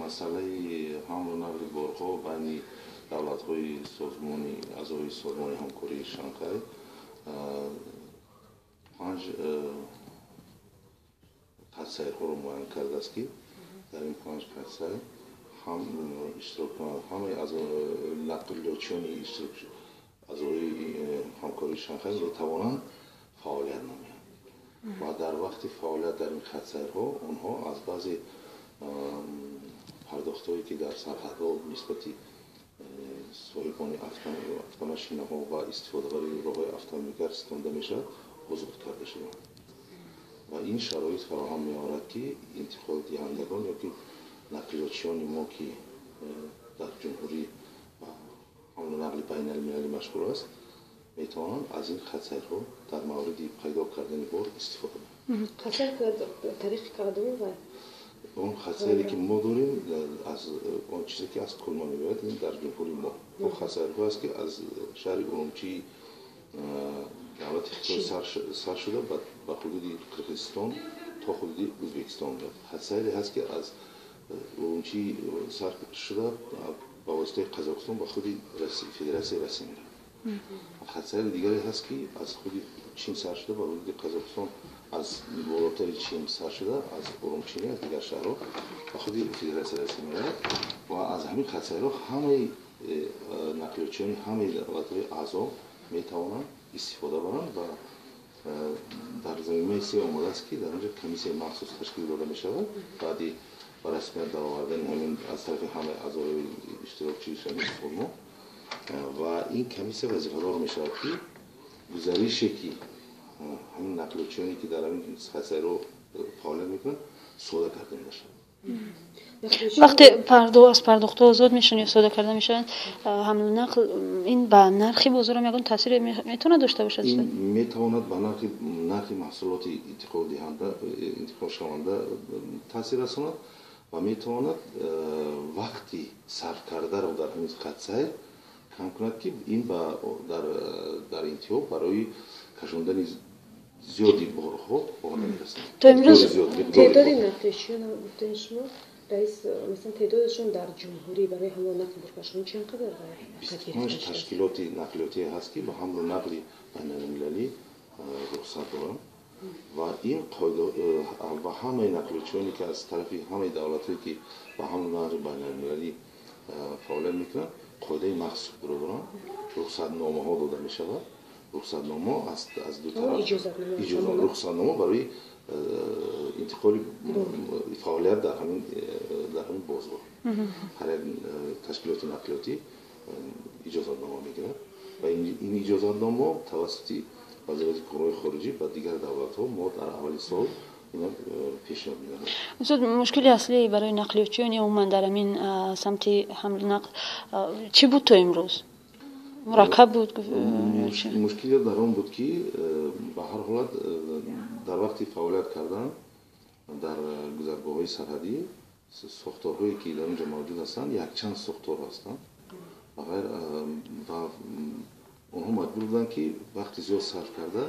Масъалаи ҳамлу нақли борҳо байни давлатҳои созмони, аъзои Созмони ҳамкории Шанхай панҷ хатсайрҳоро муайян кардааст, ки дар ин панҷ хатсайр ҳам иштирок ҳамаи нақлиётчиёни аъзои ҳамкории Шанхай метавонанд фаъолият намоянд ва дар вақти фаъолият дар ин хатсайрҳо онҳо аз баъзе пардохтҳое, ки дар сарҳадҳо нисбати соҳибони автомашинаҳо ва истифодабари роҳҳои автомобилгар ситонда мешавад, озод карда шуданд ва ин шароит фароҳам меорад, ки интиқолдиҳандагон ё ки нақлиётчиёни мо, ки дар ҷумҳурӣ ба ҳамлу нақли байналмилалӣ машғул аст, метавонанд аз ин хатсайрҳо дар мавриди пайдо кардани бор истифода баранд. Хатсайр тариқи кадом ва Он хатсайре, ки мо дорем, аз он чизе, ки аз Кулма меояд, ин дар ҷумҳурии мо он хатсайрҳо аст, ки аз шаҳри Урумчии давлати Хитой сар шуда, ба ҳудуди Қирғизистон то ҳудуди Ӯзбекистон меравад. Хатсайре ҳаст, ки аз Урумчи сар шуда, ба воситаи Қазоқистон ба худи Федератсияи Россия меравад. Хатсайри дигаре ҳаст, ки аз худи Чин сар шуда, ба ҳудуди Қазоқистон, аз болотари Чин сар шуда, аз Урумчини, аз дигар шаҳрҳо ба худи Федератсияи Россия меравад ва аз ҳамин хатсайрҳо ҳамаи нақлиётчиёни ҳамаи давлатҳои аъзо метавонанд истифода баранд. Ва дар замимаи се омадааст, ки дар онҷо комиссияи махсус ташкил дода мешавад баъди ба расмият даровардани ҳамин аз тарафи ҳамаи аъзои иштирокчии ҳамин созмон ва ин комиссия вазифадор мешавад, ки гузарише, ки ҳамин нақлиётчиёне, ки дар ҳамин хатсайрҳо фаъолият мекунанд, сода карда мешавад. Вақте аз пардохтҳо озод мешаванд ё сода карда мешаванд ҳамлу нақл, ин ба нархи бозорам ягон таъсире метавонад дошта бошад? Ин метавонад ба нархи маҳсулоти интиқолдиҳанда, интиқолшаванда таъсир расонад ва метавонад вақти сарф кардаро дар ҳамин хатсайр кам кунад, ки ин дар интиҳо барои кашондани зиёди борҳо оварда мерасонад. То имрӯз теъдоди нақлиётчиён, гуфтани шумо, раис, масалан, теъдодашон дар ҷумҳурӣ барои ҳамлу нақли боркашон чанд қадар? 25 ташкилоти нақлиётие ҳаст, ки ба ҳамлу нақли байналмилалӣ рухсат доранд ва ин қоида ва ҳамаи нақлиётчиёне, ки аз тарафи ҳамаи давлатҳое, ки ба ҳамлу нақли байналмилалӣ фаъолият мекунанд, қоидаи махсус доранд, рухсатномаҳо дода мешавад. Рухсатнома аз ду тараф, рухсатнома барои интиқоли фаъолият дар ҳамин бозор ҳар як ташкилоти нақлиётӣ иҷозатнома мегирад ва ин иҷозатнома тавассути Вазорати корҳои хориҷӣ ба дигар давлатҳо мо дар аввали сол ина пешниҳод мегардад. Устод, мушкили аслӣ барои нақлиётчиён ё умуман дар ҳамин самти ҳамлу нақл чӣ буд то имрӯз? Мураккаб буд? Мушкилият дар он буд, ки ба ҳар ҳолат дар вақти фаъолият кардан дар гузаргоҳҳои сарҳадӣ сохторҳое, ки дар он ҷо мавҷуд ҳастанд, якчанд сохтор ҳастанд ва онҳо маҷбур буданд, ки вақти зиёд сарф карда,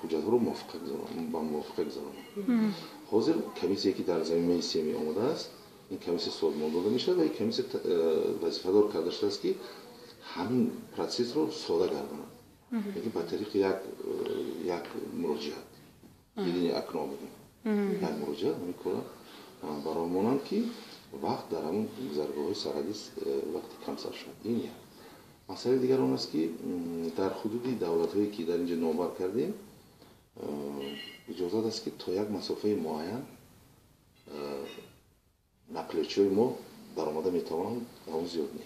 ҳуҷҷатҳоро ба мувофиқа гузаронанд. Ҳозир комиссие, ки дар замимаи семи омадааст, ин комиссия созмон дода мешавад ва ин комиссия вазифадор карда шудааст, ки ҳамин процессро сода гардонад, лекин ба тариқи як муроҷиат, единое окно мегӯем, як муроҷиат ҳамин кора барои монанд, ки вақт дар ҳамон гузаргоҳҳои сарҳадӣ вақти кам сарф шавад. Ин як масъалаи. Дигар он аст, ки дар ҳудуди давлатҳое, ки дар ин ҷо номбар кардем, иҷозат аст, ки то як масофаи муайян нақлиётчиҳои мо даромада метавонанд, дар он зиёд не.